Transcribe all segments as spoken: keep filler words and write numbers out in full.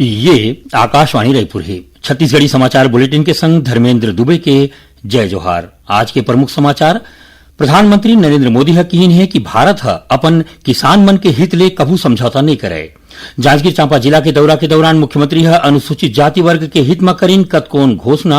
ये आकाशवाणी रायपुर हे। छत्तीसगढ़ी समाचार बुलेटिन के संग धर्मेंद्र दुबे के जय जोहार। आज के प्रमुख समाचार। प्रधानमंत्री नरेंद्र मोदी ह किहिन हे कि भारत ह अपन किसान मन के हित ले कभू समझौता नइ करय। जांजगीर चांपा जिला के दौरा के दौरान मुख्यमंत्री ह अनुसूचित जाति वर्ग के हित म करिन कतकोन घोषणा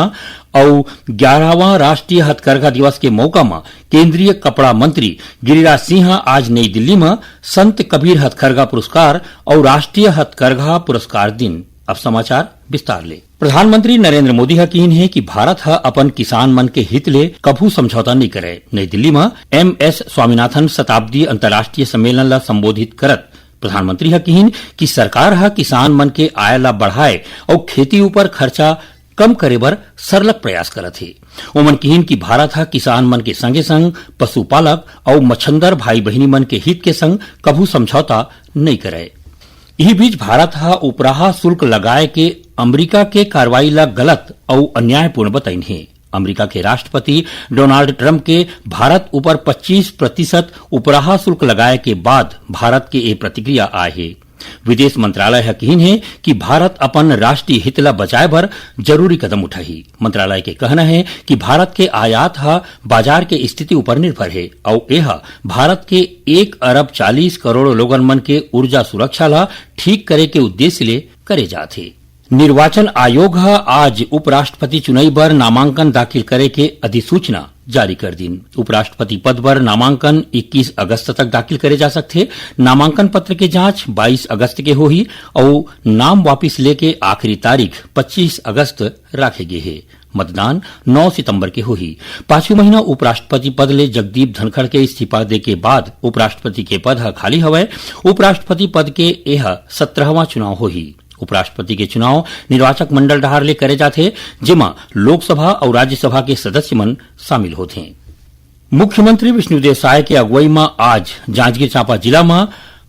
अउ ग्यारहवां राष्ट्रीय हथकरघा दिवस के मौका म केंद्रीय कपड़ा मंत्री गिरिराज सिंह आज नई दिल्ली म संत कबीर हथकरघा पुरस्कार अउ राष्ट्रीय हथकरघा पुरस्कार दिन। अब समाचार विस्तार ले। प्रधानमंत्री नरेंद्र मोदी ह किहिन हे कि भारत ह अपन किसान मन के हित ले कभू समझौता नइ करय। नई दिल्ली म एम एस स्वामीनाथन शताब्दी अंतर्राष्ट्रीय सम्मेलन ल संबोधित करत प्रधानमंत्री ह किहिन कि सरकार ह किसान मन के आय ल बढ़ाय अउ खेती ऊपर खर्चा कम करे बर सरलग प्रयास करत हे। ओमन किहिन कि भारत ह किसान मन के संगे संग पशुपालक अउ मछंदर भाई बहिनी मन के हित के संग कभू समझौता नइ करय। इही बीच भारत ह उपराहा शुल्क लगाए के अमेरिका के कार्रवाई ल गलत अउ अन्यायपूर्ण बतइन हे। अमेरिका के राष्ट्रपति डोनाल्ड ट्रंप के भारत ऊपर पच्चीस प्रतिशत उपराहा शुल्क लगाए के बाद भारत के ए प्रतिक्रिया आए हे। विदेश मंत्रालय ह किहिन हे कि भारत अपन राष्ट्रीय हित ल बचाए बर जरूरी कदम उठाही। मंत्रालय के कहना हे कि भारत के आयात ह बाजार के स्थिति ऊपर निर्भर हे अउ एह भारत के एक अरब चालीस करोड़ लोगन मन के ऊर्जा सुरक्षा ल ठीक करे के उद्देश्य ले करे जात हे। निर्वाचन आयोग ह आज उपराष्ट्रपति चुनई बर नामांकन दाखिल करे के अधिसूचना जारी कर दिन। उपराष्ट्रपति पद बर नामांकन इक्कीस अगस्त तक दाखिल करे जा सकथे। नामांकन पत्र के जांच बाईस अगस्त के होही अउ नाम वापिस लेके आखिरी तारीख पच्चीस अगस्त राखे गे हे। मतदान नौ सितंबर के होही। पाछू महीना उपराष्ट्रपति पद ले जगदीप धनखड़ के इस्तीफा दे के बाद उपराष्ट्रपति के पद ह खाली हवय। उपराष्ट्रपति पद के एह सत्रहवां चुनाव होही। उपराष्ट्रपति के चुनाव निर्वाचक मंडल डहार ले करे जाथे, जेमा लोकसभा अउ राज्यसभा के सदस्य मन शामिल होथे। मुख्यमंत्री विष्णुदेव साय के अगुवई म आज जांजगीर चांपा जिला म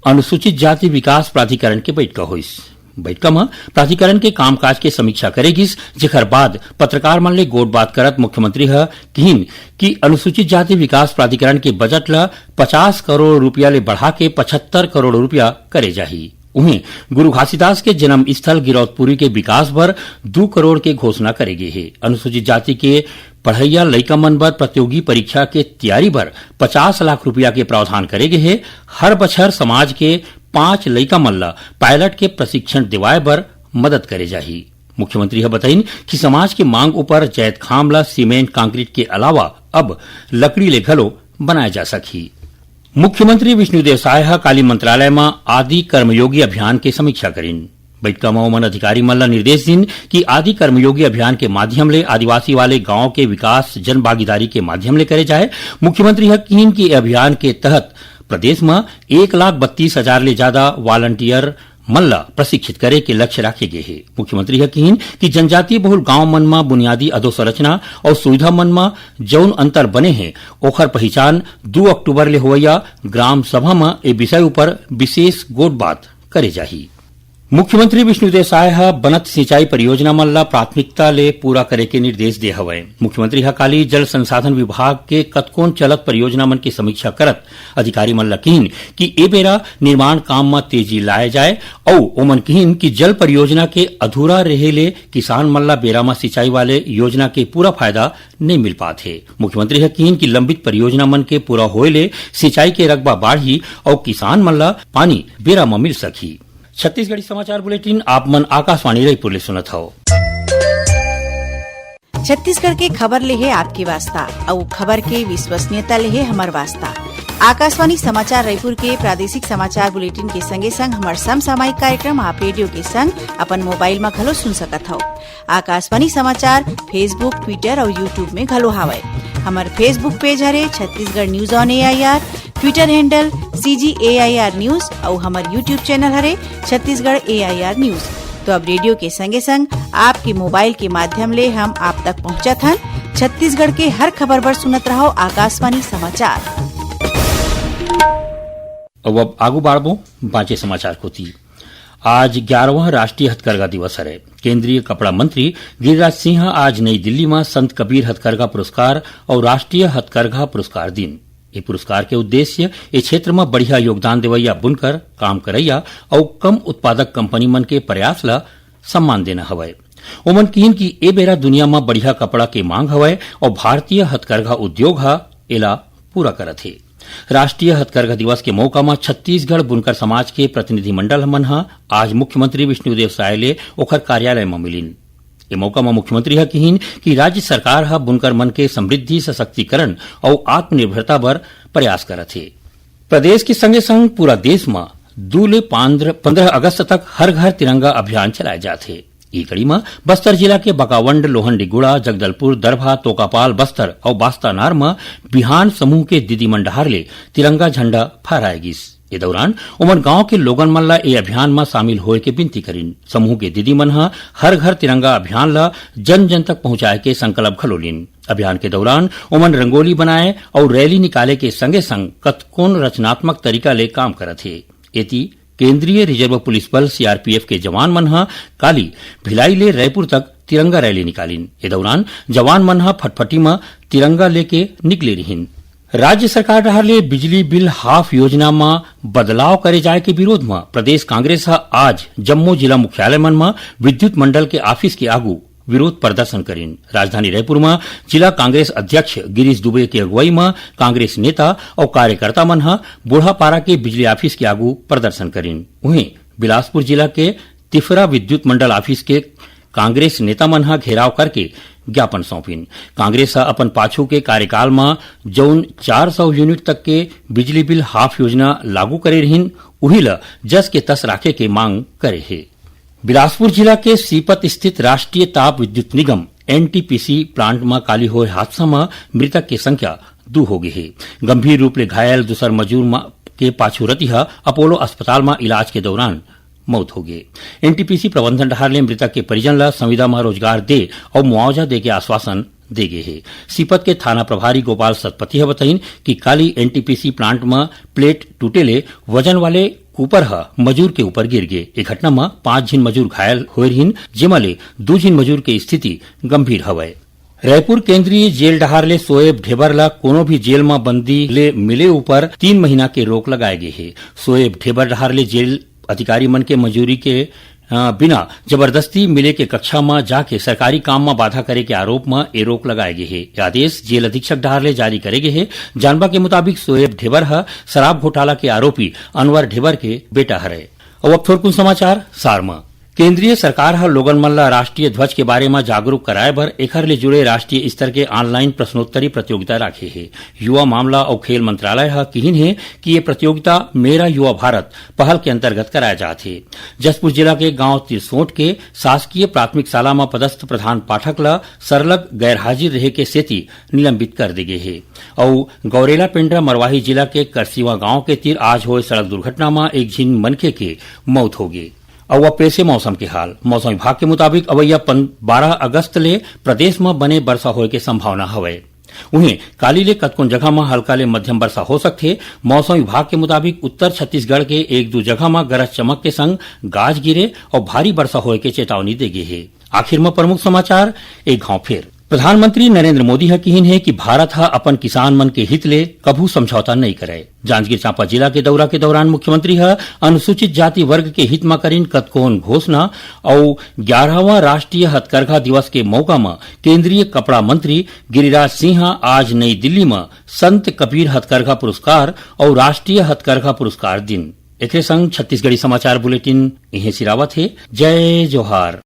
अनुसूचित जाति विकास प्राधिकरण के बइठका होइस। बइठका म प्राधिकरण के कामकाज के समीक्षा करे गिस, जेखर बाद पत्रकार मन ले गोठबात करत मुख्यमंत्री ह किहिन कि अनुसूचित जाति विकास प्राधिकरण के बजट ल पचास करोड़ रुपया ले बढ़ा के पचहत्तर करोड़ रुपया करे जाही। उहें, गुरु घासीदास के जन्म स्थल गिरौदपुरी के विकास बर दू करोड़ के घोषणा करे गे हे। अनुसूचित जाति के पढ़इया लइका मन बर प्रतियोगी परीक्षा के तियारी बर पचास लाख रुपया के प्रावधान करे गे हे। हर बछर समाज के पांच लइका मन ल पायलट के प्रशिक्षण देवाए बर मदद करे जाही। मुख्यमंत्री ह बताइन कि समाज के मांग उपर जैतखाम ल सीमेंट कंक्रीट के अलावा अब लकड़ी ले घलो बनाए जा सकही। मुख्यमंत्री विष्णुदेव साय ह काली मंत्रालय म आदि कर्मयोगी अभियान के समीक्षा करिन। बइठका म ओमन अधिकारी मन ल निर्देश दिन कि आदि कर्मयोगी अभियान के माध्यम ले आदिवासी वाले गांव के विकास जन भागीदारी के माध्यम ले करे जाए। मुख्यमंत्री ह किहिन कि ए अभियान के तहत प्रदेश म एक लाख बत्तीस हजार ले जादा वॉलंटियर मन ल प्रशिक्षित करे के लक्ष्य राखे गे हे। मुख्यमंत्री ह किहिन कि जनजातीय बहुल गांव मन म बुनियादी अधोसंरचना अउ सुविधा मन म जउन अंतर बने हे, ओखर पहिचान दू अक्टूबर ले होवइया ग्राम सभा म ए विषय उपर विशेष गोठबात करे जाही। मुख्यमंत्री विष्णुदेव साय ह बनत सिंचाई परियोजना मन ल प्राथमिकता ले पूरा करे के निर्देश दे हवय। मुख्यमंत्री ह काली जल संसाधन विभाग के कतकोन चलत परियोजना मन के समीक्षा करत अधिकारी मन ल किहिन कि ए बेरा निर्माण काम म तेजी लाए जाए अउ ओमन किहिन कि जल परियोजना के अधूरा रेहे ले किसान मन ल बेरा म सिंचाई वाले योजना के पूरा फायदा नइ मिल पात हे। मुख्यमंत्री ह किहिन कि लंबित परियोजना मन के पूरा होए ले सिंचाई के रकबा बाढ़ही अउ किसान मन ल पानी बेरा म मिल सकही। छत्तीसगढ़ी समाचार बुलेटिन आप मन आकाशवाणी रायपुर ले सुनत हव। छत्तीसगढ़ के खबर ले हे आपके वास्ता, अउ खबर के विश्वसनीयता ले हे हमर वास्ता। आकाशवाणी समाचार रायपुर के प्रादेशिक समाचार बुलेटिन के संगे संग हमर समसामयिक कार्यक्रम आप रेडियो के संग अपन मोबाइल म घलो सुन सकत हव। आकाशवाणी समाचार Facebook, Twitter अउ YouTube में घलो हावय। हमर Facebook पेज हरे Chhattisgarh news on AIR, Twitter handle CG AIR news अउ हमर YouTube चैनल हरे छत्तीसगढ़ एआईआर न्यूज। तो अब रेडियो के संगे संग आपके मोबाइल के माध्यम ले हम आप तक पहुंचत हन। छत्तीसगढ़ के हर खबर बर सुनत रहव आकाशवाणी समाचार। अब, अब आगू बाढ़बो बांचे समाचार कोती। आज ग्यारहवां राष्ट्रीय हथकरघा दिवस हरे। केंद्रीय कपड़ा मंत्री गिरिराज सिंह आज नई दिल्ली म संत कबीर हथकरघा पुरस्कार अउ राष्ट्रीय हथकरघा पुरस्कार दिन। ए पुरस्कार के उद्देश्य ए क्षेत्र म बढ़िया योगदान देवइया बुनकर, काम करइया अउ कम उत्पादक कंपनी मन के प्रयास ल सम्मान देना हवय। ओमन किहिन कि ए बेरा दुनिया म बढ़िया कपड़ा के मांग हवय अउ भारतीय हथकरघा उद्योग ह एला पूरा करत हे। राष्ट्रीय हथकरघा दिवस के मौका म छत्तीसगढ़ बुनकर समाज के प्रतिनिधि मंडल मन ह आज मुख्यमंत्री विष्णुदेव साय ले ओखर कार्यालय म मिलिन। ए मौका म मुख्यमंत्री ह किहिन कि राज्य सरकार ह बुनकर मन के समृद्धि, सशक्तिकरण अउ आत्मनिर्भरता बर प्रयास करत हे। प्रदेश के संगे संग पूरा देश म दू ले पंद्रह अगस्त तक हर घर तिरंगा अभियान चलाए जात हे। ई कड़ी म बस्तर जिला के बकावंड, लोहंडीगुड़ा, जगदलपुर, दरभा, तोकापाल, बस्तर अउ बास्तानार म बिहान समूह के दीदी मन डहार ले तिरंगा झंडा फहराए गिस। ए दौरान ओमन गांव के लोगन मन ल ए अभियान म शामिल होए के विनती करिन। समूह के दीदी मन ह हर घर तिरंगा अभियान ल जन जन तक पहुंचाए के संकल्प घलो लीन। अभियान के दौरान ओमन रंगोली बनाए अउ रैली निकाले के संगे संग कतकोन रचनात्मक तरीका ले काम करत हे। एती केंद्रीय रिजर्व पुलिस बल, सीआरपीएफ, के जवान मन ह काली भिलाई ले रायपुर तक तिरंगा रैली निकालिन। ए दौरान जवान मन ह फटफटी म तिरंगा लेके निकले रिहिन। राज्य सरकार डहार ले बिजली बिल हाफ योजना म बदलाव करे जाय के विरोध म प्रदेश कांग्रेस ह आज जम्मो जिला मुख्यालय मन म विद्युत मंडल के ऑफिस के आगू विरोध प्रदर्शन करिन। राजधानी रायपुर म जिला कांग्रेस अध्यक्ष गिरीश दुबे के अगुवाई म कांग्रेस नेता अउ कार्यकर्ता मन ह बूढ़ापारा के बिजली ऑफिस के आगू प्रदर्शन करिन। उहें, बिलासपुर जिला के तिफरा विद्युत मंडल ऑफिस के कांग्रेस नेता मन ह घेराव करके ज्ञापन सौंपिन। कांग्रेस ह अपन पाछू के कार्यकाल म जउन चार सौ यूनिट तक के बिजली बिल हाफ योजना लागू करे रिहिन, उही ल जस के तस राखे के मांग करे हे। बिलासपुर जिला के सीपत स्थित राष्ट्रीय ताप विद्युत निगम, एनटीपीसी प्लांट म काली होए हादसा म मृतक के संख्या दू हो गे हे। गंभीर रूप ले घायल दूसर मजूर म के पाछू रतिहा अपोलो अस्पताल म इलाज के दौरान मौत हो गे। एनटीपीसी प्रबंधन डहार ले मृतक के परिजन ल संविदा म रोजगार दे अउ मुआवजा दे के आश्वासन दे गे हे। सीपत के थाना प्रभारी गोपाल सतपथी ह बताइन कि काली एनटीपीसी प्लांट म प्लेट टूटे ले वजन वाले कुपर ह मजूर के ऊपर गिर गे। ए घटना म पांच झिन मजूर घायल होए रिहिन, जेमा ले दू झिन मजूर के स्थिति गंभीर हवय। रायपुर केंद्रीय जेल डहार ले शोएब ढेबर ला कोनो भी जेल म बंदी ले मिले ऊपर तीन महीना के रोक लगाए गे हे। शोएब ढेबर डहार ले जेल अधिकारी मन के मंजूरी के, अ, बिना जबरदस्ती मिले के कक्षा म जाके सरकारी काम म बाधा करे के आरोप म ए रोक लगाए गे हे। ये आदेश जेल अधीक्षक डहार ले जारी करे गे हे। जानबा के मुताबिक, शोएब ढेबर ह शराब घोटाला के आरोपी अनवर ढेबर के बेटा हरय। अउ अब थोरकुन समाचार सार म। केंद्रीय सरकार ह लोगन मन ल राष्ट्रीय ध्वज के बारे म जागरूक कराए बर एखर ले जुड़े राष्ट्रीय स्तर के ऑनलाइन प्रश्नोत्तरी प्रतियोगिता राखे हे। युवा मामला अउ खेल मंत्रालय ह किहिन हे कि ये प्रतियोगिता मेरा युवा भारत पहल के अंतर्गत कराए जात हे। जशपुर जिला के गांव तिरसोट के शासकीय प्राथमिक शाला म पदस्थ प्रधान पाठक ल सरलग गैरहाजिर रहे के सेती निलंबित कर दे गे हे। अउ गौरेला पेंड्रा मरवाही जिला के करसीवा गांव के तीर आज होए सड़क दुर्घटना म एक झिन मनखे के मौत हो गे। अउ अब पेश हे मौसम के हाल। मौसम विभाग के मुताबिक अवइया पन-, बारह अगस्त ले प्रदेश म बने बरसा होए के संभावना हवय। उहें, काली ले कतकोन जगह म हल्का ले मध्यम बरसा हो सकथे। मौसम विभाग के मुताबिक उत्तर छत्तीसगढ़ के एक दू जगह म गरज चमक के संग गाज गिरे अउ भारी बरसा होए के चेतावनी दे गे हे। आखिर म प्रमुख समाचार एक घांव फेर। प्रधानमंत्री नरेंद्र मोदी ह किहिन हे कि भारत ह अपन किसान मन के हित ले कभू समझौता नइ करय। जांजगीर चांपा जिला के दौरा के दौरान मुख्यमंत्री ह अनुसूचित जाति वर्ग के हित म करिन कतकोन घोषणा अउ ग्यारहवां राष्ट्रीय हथकरघा दिवस के मौका म केंद्रीय कपड़ा मंत्री गिरिराज सिंह ह आज नई दिल्ली म संत कबीर हथकरघा पुरस्कार अउ राष्ट्रीय हथकरघा पुरस्कार दिन। एकरे संग छत्तीसगढ़ी समाचार बुलेटिन इहें सिरावत हे। जय जोहार।